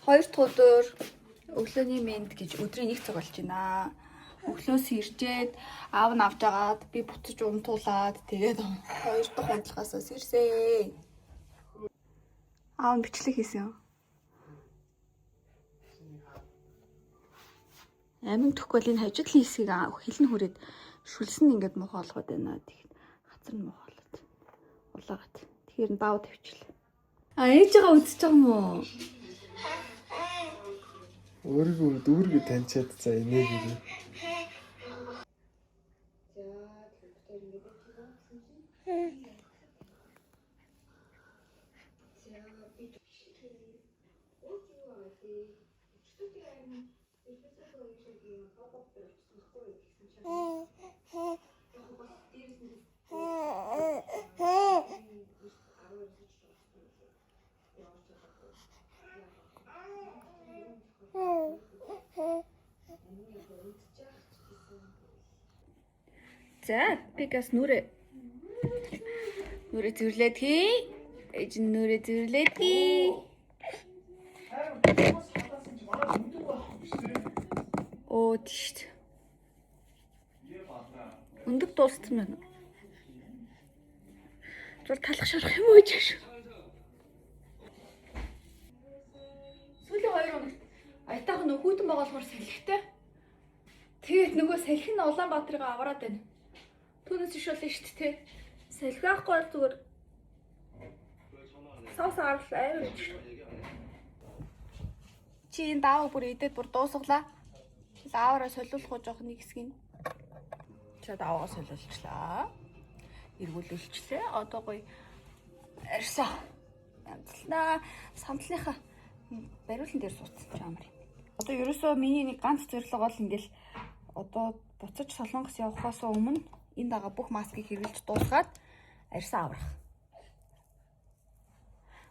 Хоёр дахь өдөр өглөөний мэнд гэж өдрийн нэг цаг болж байна. Өглөөс ирчээд аав нь авч агаад би буцаж унтуулад тэгээд хоёр дахь унтлахаасаас ирсэн. Аав нь бичлэг хийсэн юм. Амин төхгүй бол энэ хажуу талын хэсгийг хилэн хүрээд шүлсэн ингээд муухай болгоод байна. Тэгэхээр хацар нь муухай болоод улаагаад. Тэгэхээр нь баав тавьчихлаа. А ээжигээ үзэж байгаа юм уу? Өөрийгөө дүүргээ таньчаад за инээ гэрээ. За, би газ нүрэ. Нүрэ зүрлээд хий. Ээж нь нүрэ зүрлээд хий. Оо тийш. Өндөг дууссан байна. Зур талах шарах юм уу гэж шүү. Сүүлийн 2 хоногт аятайхан нөх хүйтэн байгаа болохоор салхитай. Тэгээд нөгөө салхи нь Улаанбаатарыг аваад байна. Түүнээс иш болно шүү дээ. Салхи байхгүй бол зүгээр сос арал амар идэх шүү. Чи энэ даав бүр идээд бүр дуусгалаа. Аавараа солиулах уу жоох нэг хэсгийг. Чи даавгаа солиулчлаа. Эргүүлүүлчлээ. Одоо гоё арьсаа янзлнаа. Самтлынхаа бариулан дээр суудсан чи амар юм. Одоо ерөөсөө миний нэг ганц зорилго бол ингээл одоо буцаж Солонгос явахаас өмнө энэ дагаа бүх маскыг хэрэглэж дуусгаад арьсаа аврах.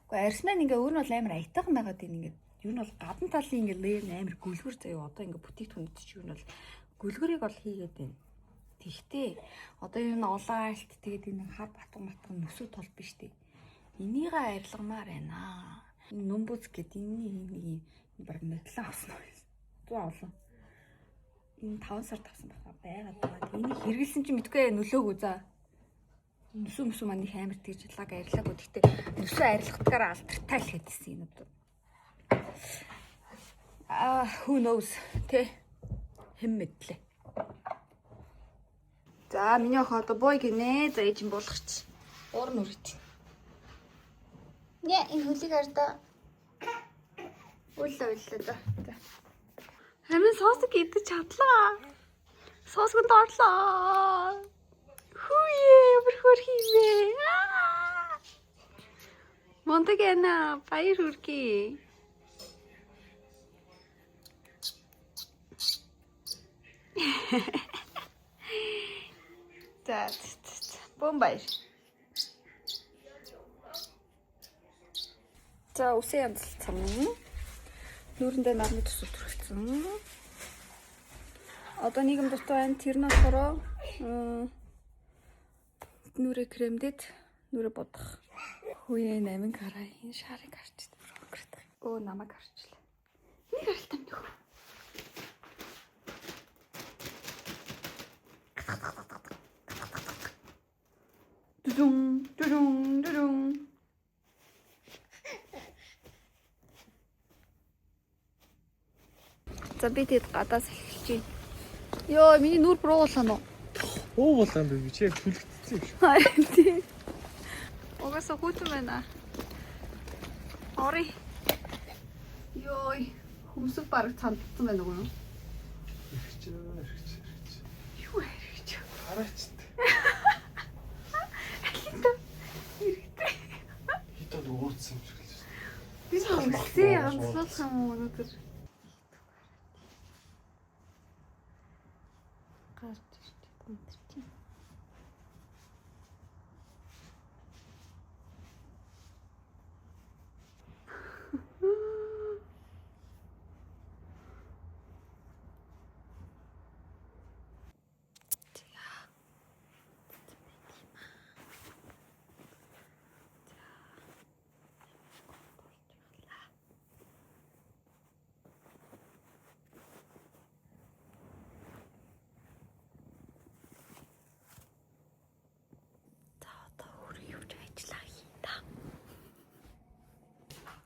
Гэхдээ арьс маань ингээ өөр нь бол амар аятайхан байгаад байна ингээд. Ер нь бол гадна талын ингээ леер нь амар гөлгөр заяа. Одоо ингээ бүтээгдэхүүнүүд чи ер нь бол гөлгөрийг бол хийгээд байна. Тэгтээ одоо ер нь улаалт тэгээд энэ хар батга матга нөсөө тол биш үү? Энийгээ арилгамаар байна. Энэ нүмбүз гэдэг энэний нэг юм баг мэдлэн авсан уу? 100 авлаа. Энэ 5 сар тавсан байхаа байгаад байгаа. Энийг хэрэгэлсэн чинь мэдгүй нөлөөгөө за. Нөсөө мөсөө маань их амар тэгж лаг арилаагүй. Гэхдээ нөсөө арилгахтгаар алдартай л хэдсэн юм одоо. Аа who knows тэ хэн мэдлээ. За миний охин одоо бой гинэ. За ээж нь буулгач. Уур нүрт. Нэ энэ хөлийг хар та. Үлээ үлээ за. За. Амин соосыг идэж чадлаа. Соосгонд орлоо. Хүүе, ямар хөөрхөн юм бэ? Аа! Мундаг яна, баяр хүргэе. За, за, за. Бөөн баяр. За, үсээ янзалцсан. Нүүрэндээ нарны төсөл түрхсэн. Одоо нийгэм дутуу байна. Тэр нь болохоор нүрээ кремдэд нүрээ будах. Хүүе намин гараа энэ шарыг харч өнгөрөх. Өө намайг харчлаа. Нэг харалтай минь нөхөр. Дүдүн дүдүн дүдүн. За би тэгэд гадаас эхэлж байна. Йоо, миний нүур бүр уулаа нөө. Уу болон би чи яг түлэгдсэн юм шиг. Харин тий. Угаасаа хүйтэн байна. Ори. Йой, хөмсөг бараг цандсан байна уу? Эрхч эрхч эрхч. Юу хэрэг чи? Хараач. Алинта. Хэрэгтэй. Хит бол ууцсан юм шиг л. Би үсээ янзлуулах юм уу өнөөдөр? Гарч ирж унтчих.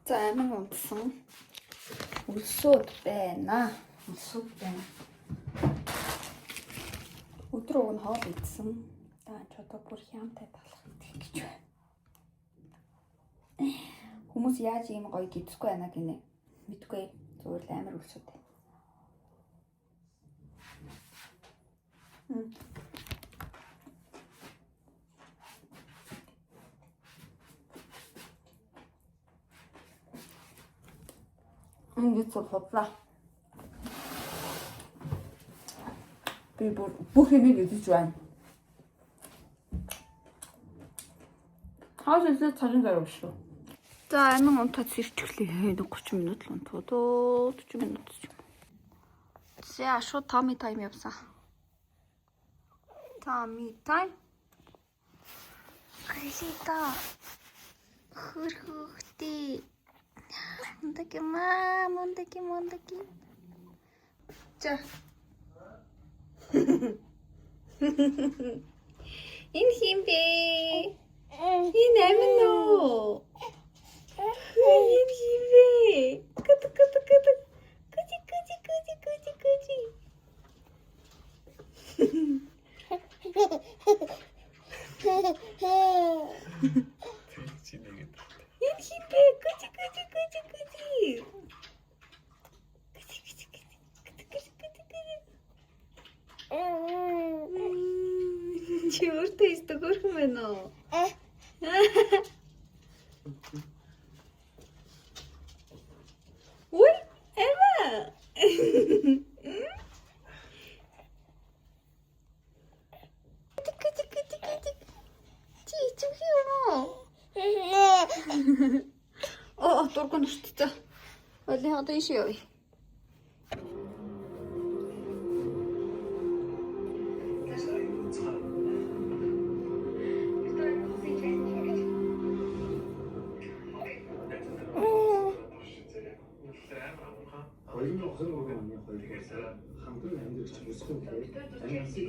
За амин унтсан. Өлсөөд байна. Өлсөөд байна. Өдөр уг нь хоол идсэн. За ч одоо бүр хямтай талах идэх гэж байна. Хүмүүс яаж ийм гоё гидсгүй байна гинэ. Мэдгүй. Зүгээр л амар өлсөөд байна. Ингээд цол худлаа. Би бүр бүх юмыг идэж байна. Хаус илээ царин гарав шүү. За амин унтаад сэрчглээ. 30 минут л унтууд оо 40 минут ч юм. За шууд tummy time явсан. Tummy time. Алита. Хөрхөхтэй. Мундаки маа, мундаки мундаки. За. Энэ хин бэ? Энэ амин уу? Энэ хин бэ? Кут кут кут. Кути кути кути кути кути. Чи нэгэд. Энэ хин бэ? Кути кути кути кути. Кути кути кути. Кути кути кути кути. Чи өөртөө өстө хөөрхөн байна уу? Ой, Эва. Кути кути кути. Чи ичимхий юм уу? Оо, дургуун өртөө. Олын одоо ийш явъя. Хоёрын 23 оны хоёрдугаар ханган амьдрагч бүсгүй амиасыг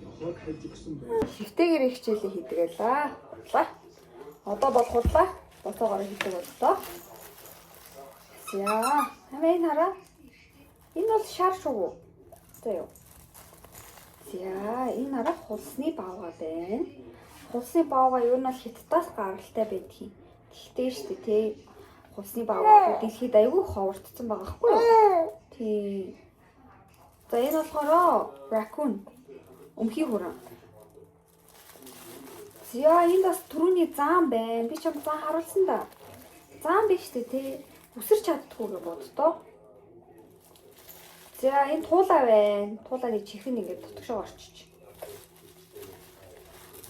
нохойг хайж өгсөн байх. Шифтэйгээр хичээлээ хийдэг байлаа. Худлаа. Одоо бол худлаа. Босоогоор хийдэг боллоо. За, амаа энэ хараа. Энэ бол шар шувуу. За юу. За, энэ хараа хулсны баавга байна. Хулсны баавга ер нь бол хятадаас гаралтай байдгийг. Тэгтээ штэ тий. Хулсны баавга дэлхийд айгүй ховордсон байгаа хгүй юу? Тий. За энэ болохоор raccoon өмхий хүрэн. За энд бас түрүүний заан байна. Би чамд заан харуулсан да. Заан биш үү те? Үсэрч чаддгүй гэж боддоо. За энэ туулаа байна. Туулааны чихэн ингээд дотгошоо орчиж.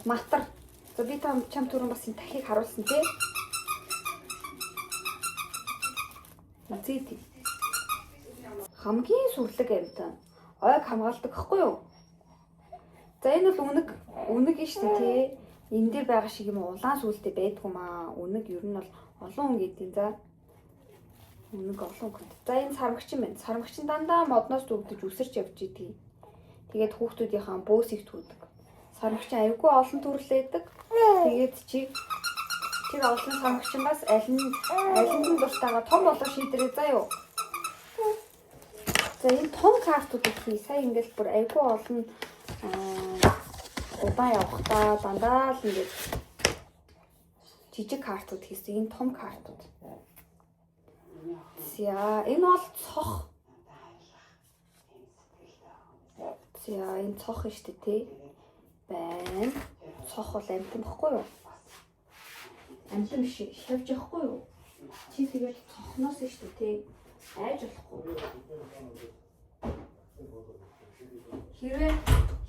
Матар. За би там чам түрүүн бас энэ тахийг харуулсан те. Үзээ тий. Хамгийн сүрлэг амьтан. Ойг хамгаалдаг гэхгүй юу? За энэ бол үнэг үнэг нь шүү дээ тий. Энэ дээр байгаа шиг юм улаан сүултээ байдгүй маа. Үнэг ер нь бол олон хүн гэдیں. За. Үнэг олон хүн. За энэ сармагчин байна. Сармагчин дандаа модноос дүүгдэж үсэрч явж идэг. Тэгээд хүүхдүүдийнхаа бөөсийг түүдэг. Сармагчин айгүй олон төрлөөдөг. Тэгээд чи тэр олон сармагчингаас аль нь алинд нь дуртайгаа том болоо шийдэрээ заа юу. За энэ том картуудыг хий. Сая ингээл бүр айгүй олон удаан явахдаа дандаа л ингээд жижиг картууд хийсэн. Энэ том картууд. За энэ бол цох. За энэ цох нь шүү дээ тий. Байна. Цох бол амьтан бохгүй юу? Амьтан биш шавж явахгүй юу? Чи тэгээд цохноос нь шүү дээ тий. Айж болохгүй.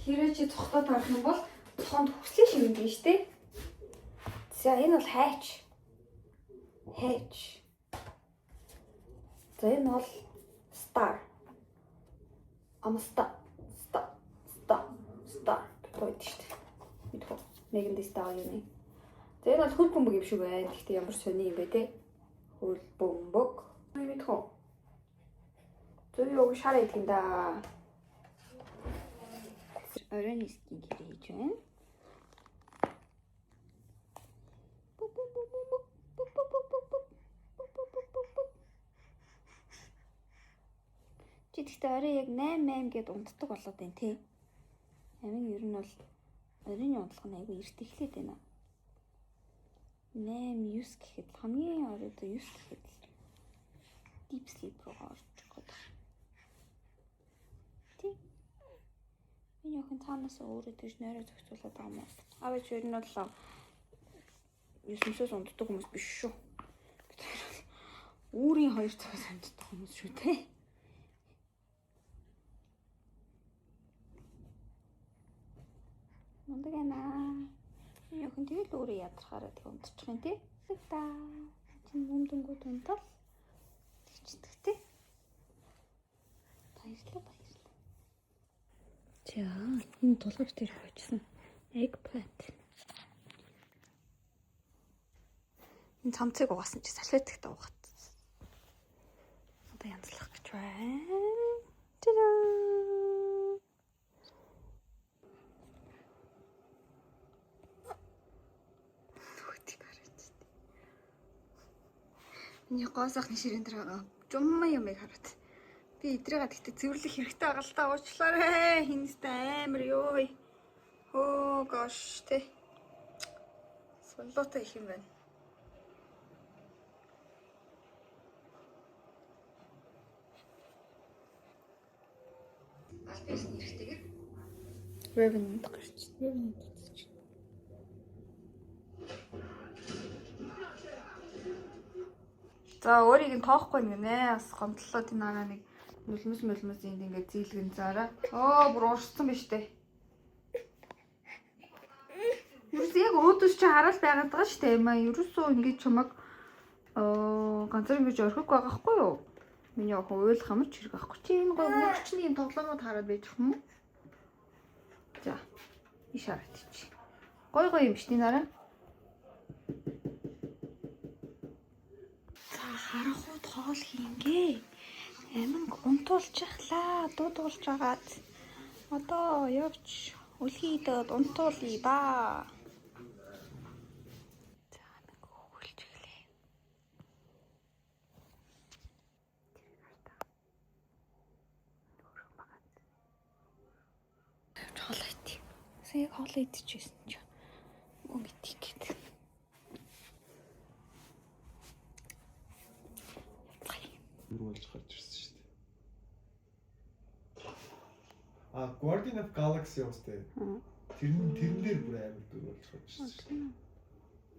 Хэрвээ чи цохтой тарах юм бол цохонд хүслээ шивнэ шүү дээ. За энэ бол хайч. Хайч. За энэ бол star. Ам star. Star. Star. Star гэдэг шүү дээ. Мэдхүү. Megan Thee Stallion юм. За энэ бол хөл бөмбөг юм шиг байна. Гэхдээ ямар сони юм бэ те? Хөл бөмбөг. Мэдхүү. Зөв юу шар идэх юм да. Оройн skin care хийж байна. Чи тэгтээ орой яг 8 8 гэд унтдаг болоод байна тий. Амин ер нь бол оройн унтлах нь айгүй эрт эхлээд байна. 8 9 гэхэд л хамгийн орой одоо 9 гэхэд л deep sleep руу орж гээд байна. Тий. Миний охин цаанаас өөрөө тэгж нойроо зохицуулаад байгаа юм уу? Аав чи ер нь бол 9-өөс унтдаг хүмүүс биш шүү. Бид хоёр бол үүрийн 2 цагаас унтдаг хүмүүс шүү те. Мундаг байна. Миний охин тэгэл өөрөө ядархаараа тэг унтчих юм те. Та чинь өмдөнгүүд унтал тэгчдэг те. Баярлалаа, баярлалаа. За, энэ тулгаж дээр хойчсон. Eggplant. Энэ цамцыг угаасан чи салфеткт угаад. Одоо янзлах гэж байна. Та-даа! Нүхтийг хараач. Миний гоо сайхны ширээн дээр байгаа. Жумма юмыг хараад. Би эдрийга тэгтээ цэвэрлэх хэрэгтэй байгаа л та уучлаарай. Хинэстэй амар ёо. Хөө гош тэ. Суллуутай их юм байна. Аль биесний хэрэгтэйгээр Revenant гарч. Revenant үзэж. За өөрийг нь тоохгүй гинэ. Бас гомдлоо тийм нараа нэг нулимс мулимс энд ингээд зийлгэн заараа. Оо бүр ууршсан биш үү? Ерөөс яг өөдөөс чи хараал байгаад байгаа шүү дээ. Маа ерөөсөө ингээд чамаг ганцаар ингэж орхихгүй байгаа хгүй юу? Миний охин уйлах юм ч хэрэг ахгүй. Чи энэ гой мөрчний юм тоглоомод хараад байж юм уу? За. Иш хараад чи. Гой гой юм шүү дээ нараа. За харахууд хоол хийнгээ. Аминг унтуулчихлаа. Дуудуулж агаад одоо явж үлхийдэд унтуулъя да. За аминг хөвгөлж иглээ. Тэр хартаа. Нөрөх багат. Явж хоол идэх. Сая яг хоол идчихсэн чи. Мөн идэх гэдэг. Явцгаая. Юу болж гарч ирсэн шүү дээ. А Guardian of Galaxy уустай. Тэр нь тэрэн дээр бүр амар дүр болж гарч ирсэн шүү дээ.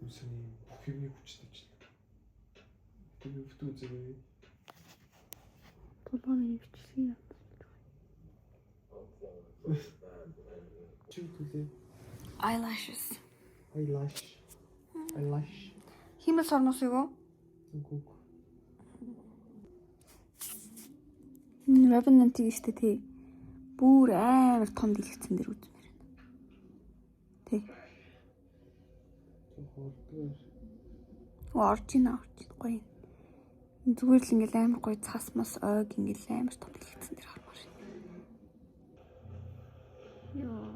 Юм сони бүх юмны хүчтэй ч. Тэр бүтэн үзээгүй. Тулгууны бичлэг юм. Чи төлөө Eyelashes. eyelash. Eyelash. Хиймэл сормоос юу? Зүгүүг. Revenant-ийг штэ тий. Бүр амар том дэлгэцэн дээр үзмээр байна. Тий. Хордгоор. Оо орж ийн орж ийн гоё. юм. Зүгээр л ингээл амар гоё цас мас ойг ингээл амар том дэлгэцэн дээр хармаар байна. Йоо.